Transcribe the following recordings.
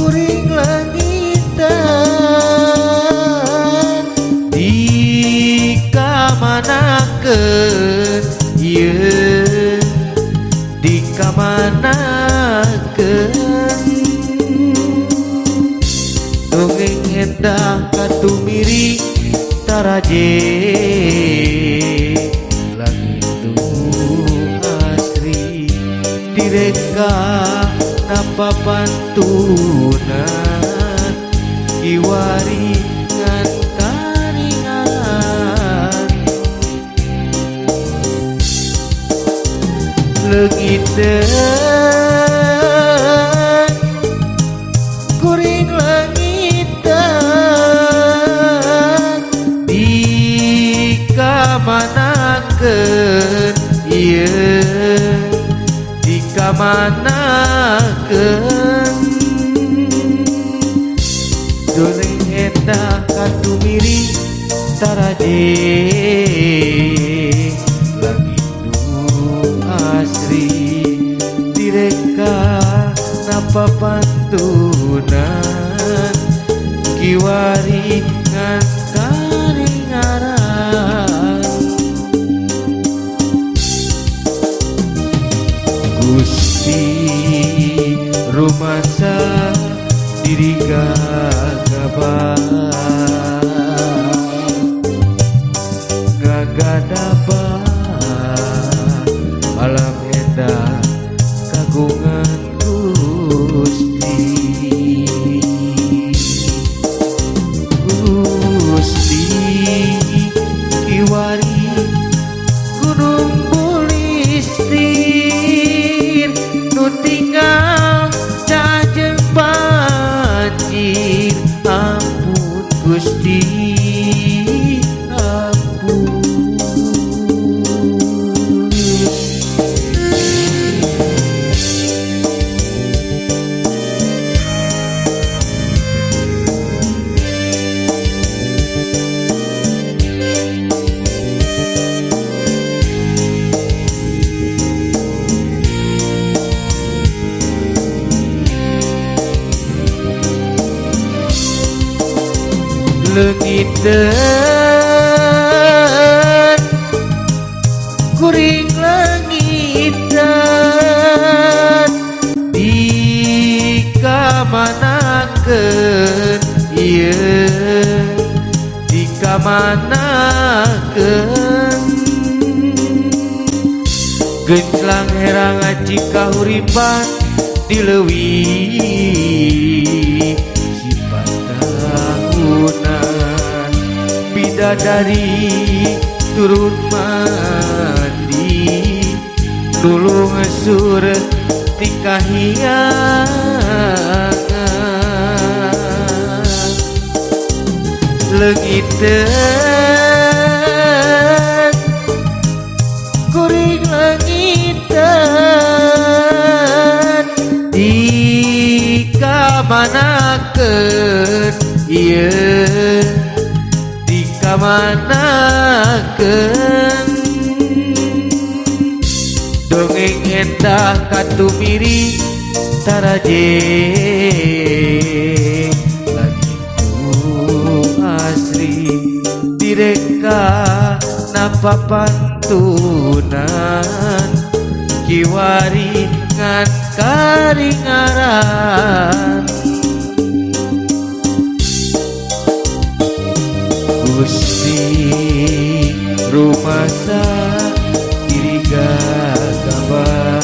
kuring lengitan dikamanakeun ieu dikamanakeun dongeng endah katumiri taraje langit nu asri direka napa pantunan kiwari ngan karingan leungiteun kuring leungiteun dikamanakeun ieu dikamanakeun dongeng endah katumiri taraje langit nu asri direka napa pantunan kiwari ngan karingaran Gusti rumasa diri gagabah gagadabah alam endah kagungan Gusti Gusti kiwari gunung bulistir nu tinggal cajeng banjir ampun Gusti ampun. Leungiteun kuring leungiteun dikamanakeun ieu dikamanakeun genclang herang aji kahuripan di leuwih sifat tahunan bidadari turun mandi nulung surut ti kahyangan leungiteun kuring leungiteun dikamanakeun ieu dikamanakeun dongeng endah katumiri taraje langit nu asri direka napa pantunan kiwari ngan karingaran Gusti rumasa diri gagabah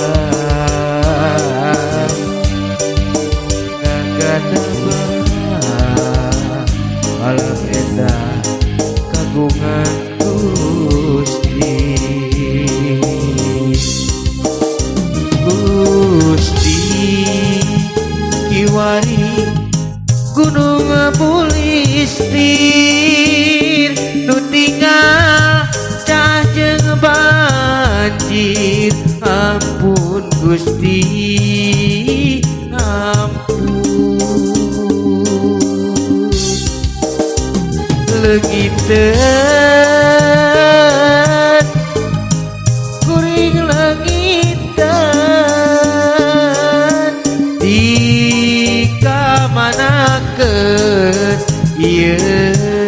gagadabah alam endah kagungan Gusti Gusti kiwari gunung bulistir nu tinggal cajeng banjir ampun Gusti ampun leungiteun kuring leungiteun dikamanakeun dikamanakeun ieu,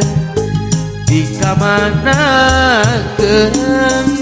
dikamanakeun?